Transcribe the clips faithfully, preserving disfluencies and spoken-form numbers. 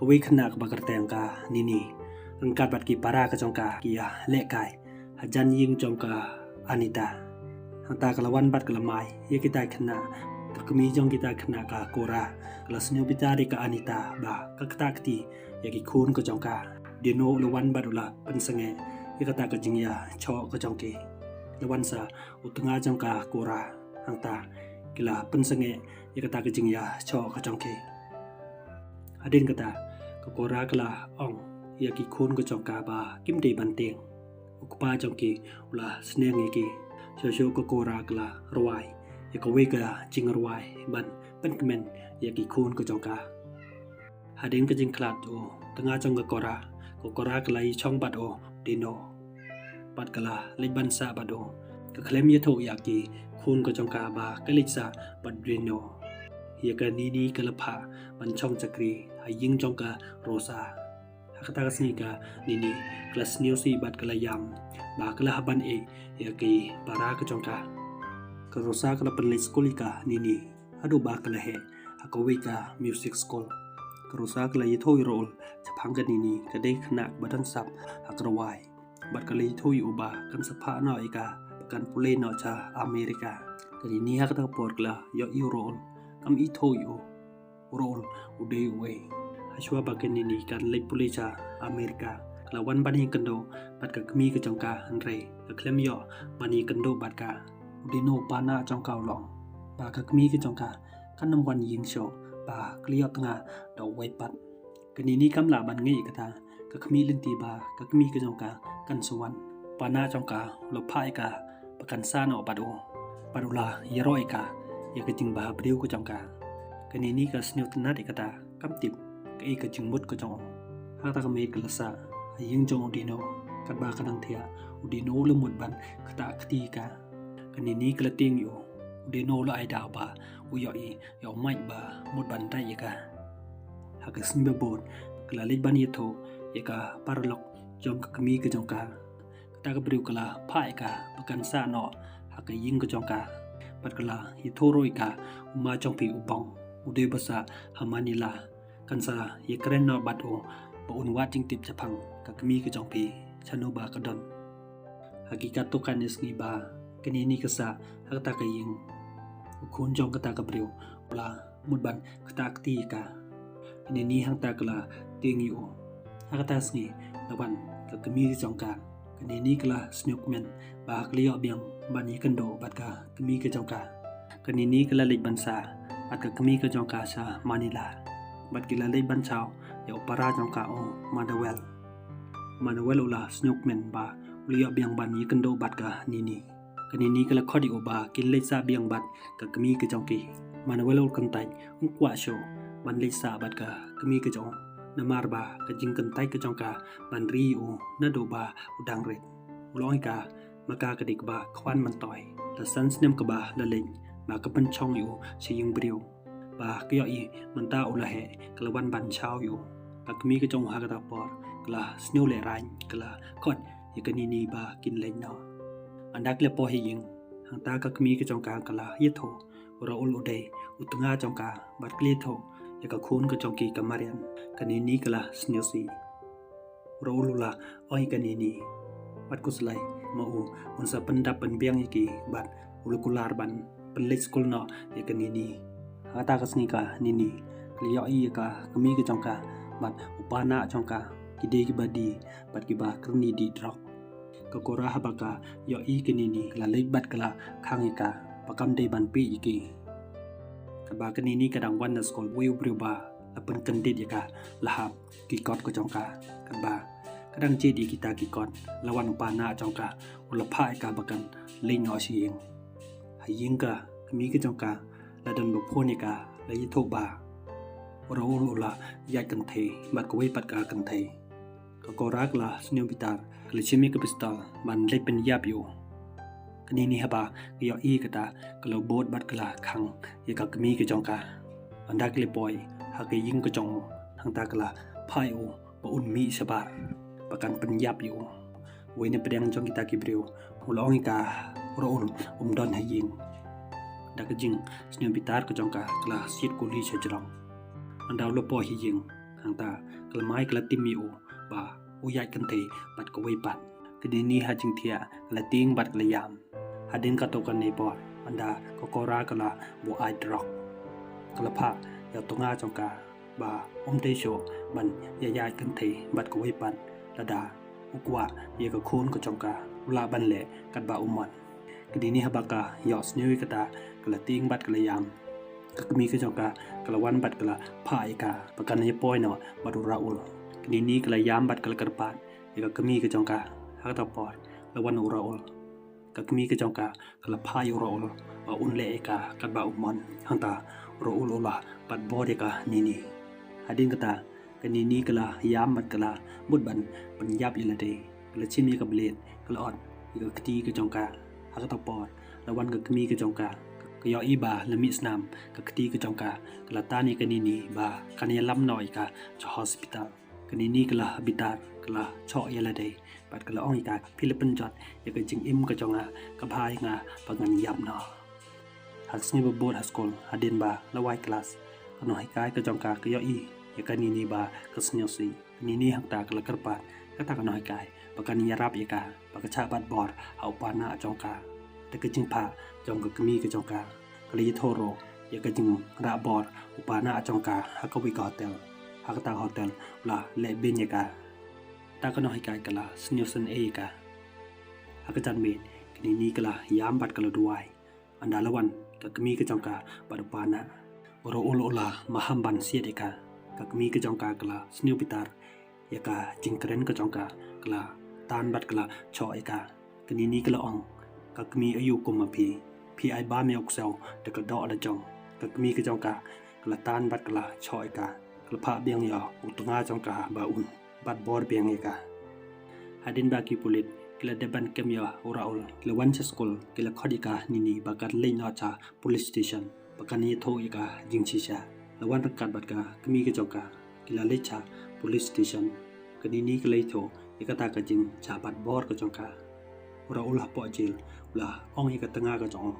Kawei khynnah kaba kyrteng ka Nini ryngkat bad ki para ka jong ka ki ïa lehkai hajan ïing jong ka Anita. Hangta ka la wan bad ka la mai ïa kitai khynnah. Ka kmie jong kitai khynnah ka Kora ka la sngewbitar ïa ka Anita ba ka ktah kti ïa ki khun ka jong ka. Dino u la wan bad u la pynsangeh ïa kata ka jingïashoh ka jong ki. La wan sa u tnga jong ka Kora, hangta ki la pynsangeh ïa kata ka jingïashoh ka jong ki. Hadien kata ka Kora ka la ong ïa ki khun ka jong ka ba kim dei ban tieng. U kpa jong ki u la sneng ïa ki. Shuh shuh ka Kora ka la rwai ïa kawei ka jingrwai ban pynkmen ïa ki khun ka jong ka. Hadien ka jingkhlad u tnga jong ka Kora, ka Kora ka la ïashong bad u Dino bad ka la leit ban sah bad u. Ka khlem ïathuh ïa ki khun ka jong ka ba ka leit sah bad Dino. Ïa ka Nini ka la phah ban shong shakri ha ïing jong ka Rosa. Ha kata ka sngi ka Nini ka la sngewsih bad ka la ïam ba ka la hap ban ïeh ïa ki para ka jong ka. Ka Rosa ka la pynleit skul ïa ka Nini haduh ba ka la heh ha kawei ka music school. Ka Rosa ka la ïathuh ïa u Raul shaphang ka Nini, ka dei khynnah ba don sap ha ka rwai. Bad ka la ïathuh ïa u ba kan sa phah noh ïa ka ba kan pule noh sha America. Ka Nini ha kata ka por ka la ïohi ïa u Raul, kam ithuh ïa u. U Raul u dei uei? Hashwa ba ka Nini kan leit pule sha America, ka la wan ban ïakynduh bad ka kmie ka jong ka, hynrei ka khlem ïoh ban ïakynduh bad ka. U Dino u panah jong ka u la ong ba ka kmie ka jong ka kan ym wan ïing shuh ba ka la ïoh tnga da uwei pat. Ka Nini kam lah ban ngeit ïa kata, ka khmih lynti ba ka kmie ka jong ka kan sa wan. U panah jong ka u la phah ïa ka ba kan sah noh bad u, bad u la ïaroh ïa ka ïa ka jingbhabriew ka jong ka. Ka Nini ka sngewtynnat ïa kata, kam tip kaei ka jingmut ka jong u. Ha kata ka miet ka la sah ha ïing jong u Dino. Katba ka dang thiah, u Dino u la mut ban ktah kti ïa ka. Ka Nini ka la tieng ïa u. U Dino u la ai daw ba u ïohi ïa u mait ba mut ban dait ïa ka. Ha ka sngi ba bud ka la leit ban ïathuh ïa ka paralok jong ka kmie ka jong ka. Kata ka briew ka la phah ïa ka ba kan sah noh ha ka ïing ka jong ka. Bad ka la ïathuh ruh ïa ka, u ma jong phi u bong, u dei ba sah ha Manila. Kan sa ïakren noh bad u ba un wad jingtip shaphang ka kmie ka jong phi, shano ba ka don. Ha ki katto katne sngi ba ka Nini ka sah ha kata ka ïing, u khun jong kata ka briew u la mut ban ktah kti ïa ka. Ka Nini hangta ka la tieng ïa u. Ha kata ka sngi la wan ka kmie ka jong ka. Ka Nini ka la sngewkmen ba ka la ïoh biang ban ïakynduh bad ka kmie ka jong ka. Ka Nini ka la leit ban sah bad ka kmie ka jong ka sha Manila. Bad ki la leit ban shaw ïa u para jong ka u Manuel. Manuel u la sngewkmen ba u la ïoh biang ban ïakynduh bad ka Nini. Ka Nini ka la khot ïa u ba kin leit sah biang bad ka kmie ka jong ki. Manuel u kyntait, um kwah shuh ban leit sah bad ka kmie ka jong u, namar ba ka jingkyntait ka jong ka ban ri ïa u naduh ba u dang rit. U la ong ïa ka, ma ka ka dei kaba khwan myntoi. La san snem kaba la leit ba ka pynshong ïa u sha ïing briew. Ba ka ïohi mynta u la heh, ka la wan ban shaw ïa u. Ka kmie ka jong u ha kata ka por ka la sngewlehraiñ, ka la khot ïa ka Nini ba kin leit noh. Ynda ki la poi ha ïing, hangta ka kmie ka jong ka ka la ïathuh u Raul u dei u tnga jong ka, bad ka la ïathuh ïa ka khun ka jong ki ka Marian. Ka Nini ka la sngewsih. U Raul u la ong ïa ka Nini, bad khuslai ma u un sa pyndap pynbiang ïa ki, bad u la kular ban pynleit skul noh ïa ka Nini. Ha kata ka sngi ka Nini ka la ïohi ïa ka kmie ka jong ka bad u panah jong ka, ki dei kiba die bad kiba kren ïa die drok. Ka Kora haba ka ïohi ka Nini ka la leit bad ka la khang ïa ka ba kam dei ban peit ïa ki. Katba ka Nini ka dang wan na skul, uwei u briew ba la pynkyndit ïa ka la hap ki kot ka jong ka. Katba ka dang jied ïa kita ki kot, la wan u panah jong ka, u la phah ïa ka ba kan leit noh sha ïing. Ha ïing ka kmie ka jong ka la don ba phone ïa ka, la ïathuh ba u Raul u la ïaid kynthei bad kawei pat ka kynthei. Ka Kora ka la sngewbitar, ka la shim ïa ka pistol ban leit pynïap ïa u. Ka Nini haba ka ïohi kata, ka la bud bad ka la khang ïa ka kmie ka jong ka. Ynda ki la poi ha ka ïing ka jong u, hangta ka la phah ïa u ba un mih shabar ba kan pynïap ïa u. Uwei na pdeng jong kita ki briew u la ong ïa ka, u Raul um don ha ïing. Da ka jingsngewbitar ka jong ka, ka la siat kuli sha jrong. Ynda u la poi ha ïing, Nangta ka la mai ka la tim ïa u ba u ïaid kynthei bad kawei pat. Ka Nini ha jingthiah ka la tieng bad ka la ïam. Hadien katto katne por, ynda ka Kora ka la buh ai drok, ka la phah ïa u tnga jong ka ba um dei shuh ban ïaid kynthei bad kawei pat lada u kwah ïa ka khun ka jong ka u lah ban leh katba u mon. Ka Nini haba ka ïohsngew ïa kata ka la tieng bad ka la ïam. Ka kmie ka jong ka ka la wan bad ka la phah ïa ka ba kan ïa poi noh bad u Raul. Ka Nini ka la ïam bad ka la kyrpad ïa ka kmie ka jong ka. Ha kata por la wan u Raul. Ka kmie ka jong ka ka la phah ïa u Raul ba un leh ïa ka katba u mon. Hangta u Raul u la bat bor ïa ka Nini. Hadien kata ka Nini ka la ïam bad ka la mut ban pynïap ïa lade. Ka la shim ïa ka blade, ka la ot ïa ka kti ka jong ka. Ha kata por la wan ka kmie ka jong ka, ka ïohi ba la mih snam ka kti ka jong ka. Ka la tan ïa ka Nini ba kan ïalam noh ïa ka sha hospital. Ka Nini ka la bitar, ka la shoh ïa lade bad ka la ong ïa ka, phi la pynjot ïa ka jingim ka jong nga, ka bha ïa nga ba ngan ïap noh. Ha ka sngi ba bud ha skul, hadien ba la wai klas, ka nonghikai ka jong ka ka ïohi ïa ka Nini ba ka sngewsih. Ka Nini hangta ka la kyrpad ïa kata ka nonghikai ba kan ïarap ïa ka ba ka shah bat bor ha u panah jong ka. Te ka jingphah jong ka kmie ka jong ka ka la ïathuh ruh ïa ka jingrah bor u panah jong ka ha kawei ka hotel. Ha kata ka hotel u la leh beiñ ïa ka. Te ka nonghikai ka la sngewsynei ïa ka. Ha ka janmiet ka Nini ka la ïam bad ka la duwai. Ynda la wan ka kmie ka jong ka bad u panah, u Raul u la maham ban siat ïa ka. Ka kmie ka jong ka ka la sngewbitar ïa ka jingkren ka jong ka, ka la tan bad ka la shoh ïa ka. Ka Nini ka la ong, ka kmie aïu kum ma phi, phi ai bam ïa u ksew da ka doh la jong. Ka kmie ka jong ka ka la tan bad ka la shoh ïa ka, ka la phah biang ïa u tnga jong ka ba un bat bor biang ïa ka. Hadien ba ki pulit ki la dep ban kem ïa u Raul, ki la wan sha skul, ki la khot ïa ka Nini ba kan leit noh sha police station ba kan ïathuh ïa ka jingshisha. La wan ryngkat bad ka kmie ka jong ka, ki la leit sha police station. Ka Nini ka la ïathuh ïa kata ka jingshah bat bor ka jong ka. U Raul hapoh jel u la ong ïa ka tnga ka jong u,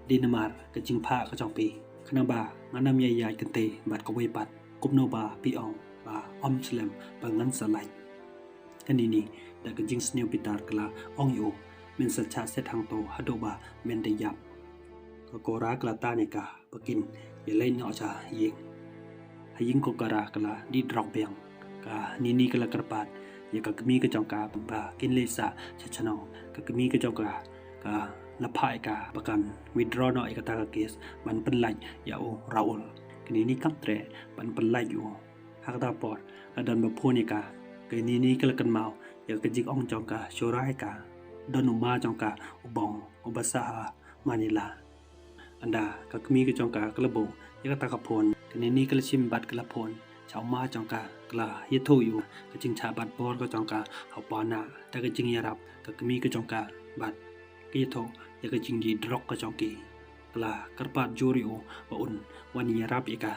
dei namar ka jingphah ka jong phi, khnang ba ngan ym ïaid kynthei bad kawei pat, kumno ba phi ong ba ym slem ba ngan sa lait. Ka Nini da ka jingsngewbitar ka la ong ïa u, men sa shah set hangto haduh ba men da ïap. Ka Kora ka la tan ïa ka ba kin ïaleit noh sha ïing. Ha ïing ka Kora ka la dih drok biang. Ka Nini ka la kyrpad ïa ka kmie ka jong ka ba kin leit sah sha shnong. Ka kmie ka jong ka ka la phah ïa ka ba kan withdraw noh ïa kata ka case ban pynlait ïa u Raul. Ka Nini kam treh ban pynlait ïa u. Ha kata por la don ba phone ïa ka. Ka Nini ka la kynmaw ïa ka jingong jong ka Shura ïa ka. Don u ma jong ka u Bong uba sah ha Manila. Ynda ka kmie ka jong ka ka la buh ïa kata ka phone, ka Nini ka la shim bad ka la phone sha u ma jong ka, ka la ïathuh ïa u ka jingshah bat bor ka jong ka ha u panah da ka jingïarap ka kmie ka jong ka bad ka ïathuh ïa ka jingdih drok ka jong ki. Ka la kyrpad jur ïa u ba un wan ïarap ïa ka.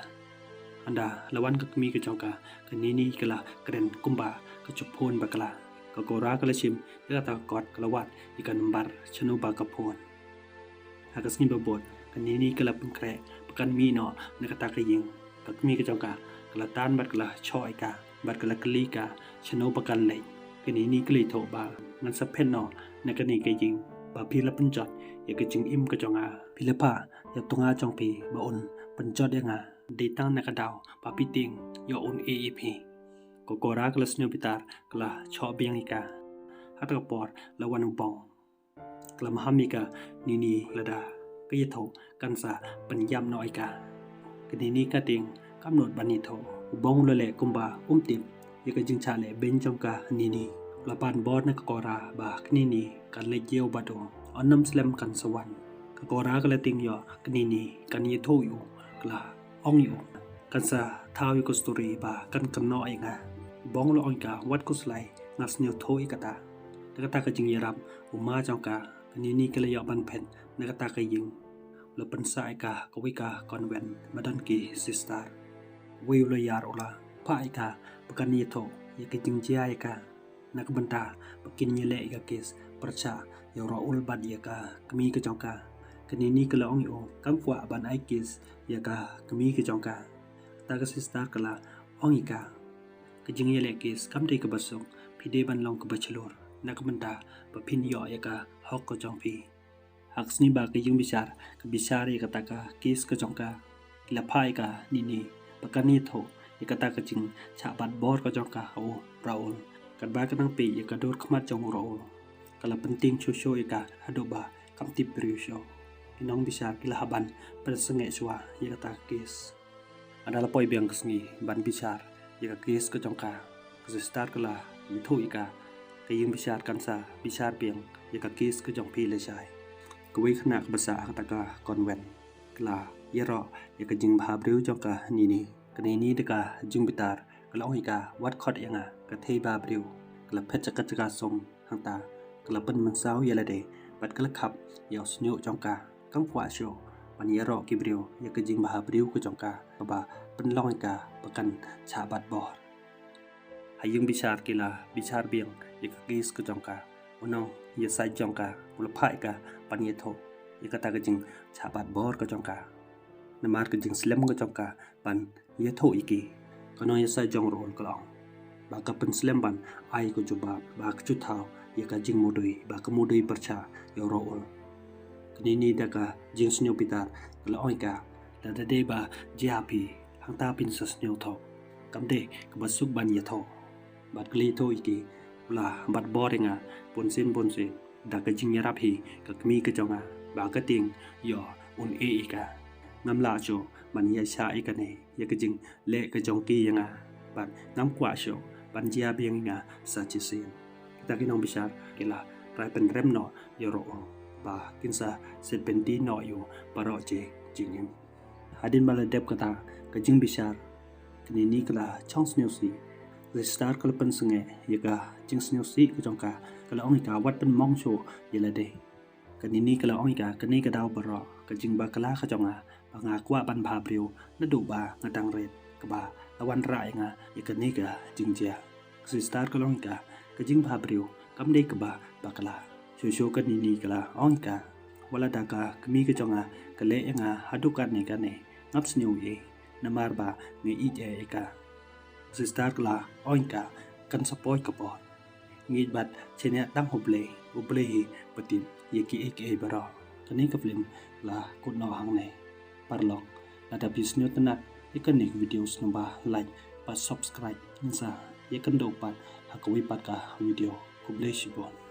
Ynda la wan ka kmie ka jong ka, ka Nini ka la kren kumba ka shu phone bakla. Ka Kora ka la shim ïa kata ka kot, ka la wad ïa ka number shano ba ka phone. Ha ka sngi ba bud ka Nini ka la pynkhreh ba kan mih noh na kata ka ïing. Ka kmie ka jong ka ka la tan bad ka la shoh ïa ka bad ka la kylli ka shano ba kan leit. Ka Nini ka la ïathuh ba ngan sa phet noh na kane ka ïing ba phi la pynjot ïa ka jingim ka jong nga. Phi la phah ïa u tnga jong phi ba un pynjot ïa nga. Dei tang na ka daw ba phi tieng ïoh un ïeh ïa phi. Ka Kora ka la sngewbitar, ka la shoh biang ïa ka. Ha kata ka por la wan u Bong. Ka la maham ïa ka Nini lada ka ïathuh kan sa pynïap noh ïa ka. Ka Nini ka tieng kam nud ban ïathuh. U Bong u la leh kumba um tip ïa ka jingshah leh beiñ jong ka Nini. U la pan bor na ka Kora ba ka Nini kan leit ïew bad u. Ynnym slem kan sa wan. Ka Kora ka la tieng ïoh ka Nini kan ïathuh ïa u, ka la ong ïa u, kan sa thaw ïa ka sturi ba kan kynnoh ïa nga. U Bong u la ong ïa ka, wat khuslai, nga sngewthuh ïa kata. Da kata ka jingïarap u ma jong ka, ka Nini ka la ïoh ban phet na kata ka ïing. U la pynsah ïa ka ha kawei ka convent ba don ki sister. Uwei u lawyer u la phah ïa ka ba kan ïathuh ïa ka jingjia ïa ka na ka bynta ba kin ïaleh ïa ka case pyrshah ïa u Raul bad ïa ka kmie ka jong ka. Ka Nini ka la ong ïa u, kam kwah ban ai case ïa ka kmie ka jong ka. Kata ka sister ka la ong ïa ka, Ka jingïaleh kes kam dei kaba suk, phi dei ban long kaba shlur na ka bynta ba phin ïoh ïa ka hok ka jong phi. Ha ka sngi ba ka ïing bishar ka bishar ïa kata ka kes ka jong ka, ki la phah ïa ka Nini ba kan ïathuh ïa kata ka jingshah bat bor ka jong ka ha u Raul. Katba ka nang peit ïa ka dur khmat jong u Raul, ka la pyntieng shuh shuh ïa ka haduh ba kam tip briew shuh. Ki nong bishar ki la hap ban pynsangeh shuwa ïa kata ka kes. Haba la poi biang ka sngi ban bishar ïa ka kes ka jong ka, ka sister ka la ïathuh ïa ka, ka ïing bishar kan sa bishar biang ïa ka kes ka jong phi lashai. Kawei ka khynnah kaba sah ha kata ka convent ka la ïaroh ïa ka jingbha briew jong ka Nini. Ka Nini da ka jingbitar ka la ong ïa ka, wat khot ïa nga, ka thei bha briew. Ka la phet sha ka jaka sum, hangta ka la pynmynsaw ïa lade bad ka la khap ïa u shñiuh jong ka. Kam kwah shuh ban ïaroh ki briew ïa ka jingbha briew ka jong ka kaba pynlong ïa ka ba kan shah bat bor. Ha ïing bishar ki la bishar biang ïa ka kes ka jong ka. U nongïasaid jong ka u la phah ïa ka ban ïathuh ïa kata ka jingshah bat bor ka jong ka, namar ka jingslem ka jong ka ban ïathuh ïa ki. Ka nongïasaid jong u Raul ka la ong ba ka pynslem ban ai ka jubab ba ka ju thaw ïa ka jingmudui ba ka mudui pyrshah ïa u Raul. Ka Nini da ka jingsngewbitar ka la ong ïa ka, lada dei ba jia phi, hangta phin sa sngewthuh, kam dei kaba suk ban ïathuh. Bad ka la ïathuh ïa ki, u la bat bor ïa nga bunsien bunsien da ka jingïarap hi ka kmie ka jong nga, ba ka tieng ïoh un ïeh ïa ka. Ngam lah shuh ban ïaishah ïa kane ïa ka jingleh ka jong ki ïa nga, bad ngam kwah shuh ban jia biang ïa nga sa shisien. Kita ki nong bishar ki la rai pynrem noh ïa u Raul ba kin sa set pynti noh ïa u baroh shi jingim. Hadien ba la dep kata ka jingbishar, ka Nini ka la shong sngewsih. Ka sister ka la pynsangeh ïa ka jingsngewsih ka jong ka, ka la ong ïa ka, wat pynmong shuh ïa lade. Ka Nini ka la ong ïa ka, kane ka daw baroh ka jingbakla ka jong nga ba nga kwah ban bha briew naduh ba nga dang rit, kaba la wanrah ïa nga ïa kane ka jingjia. Ka sister ka la ong ïa ka, ka jingbha briew kam dei kaba bakla. Shuh shuh ka Nini ka la ong ïa ka, wat la da ka kmie ka jong nga ka leh ïa nga haduh katne katne, ngam sngew ei ei namar ba nga ïeit ïa ka. Ka sister ka la ong ïa ka, kan sa poi ka por. Ngeit bad shaniah tang ha U Blei, U Blei hi ba tip ïa kiei kiei baroh. Kane ka film la kut noh hangne. Paralok, lada phi sngewtynnat ïa kane ka video, sngewbha like bad subscribe, ngin sa ïakynduh pat ha kawei pat ka video. Khublei shibun.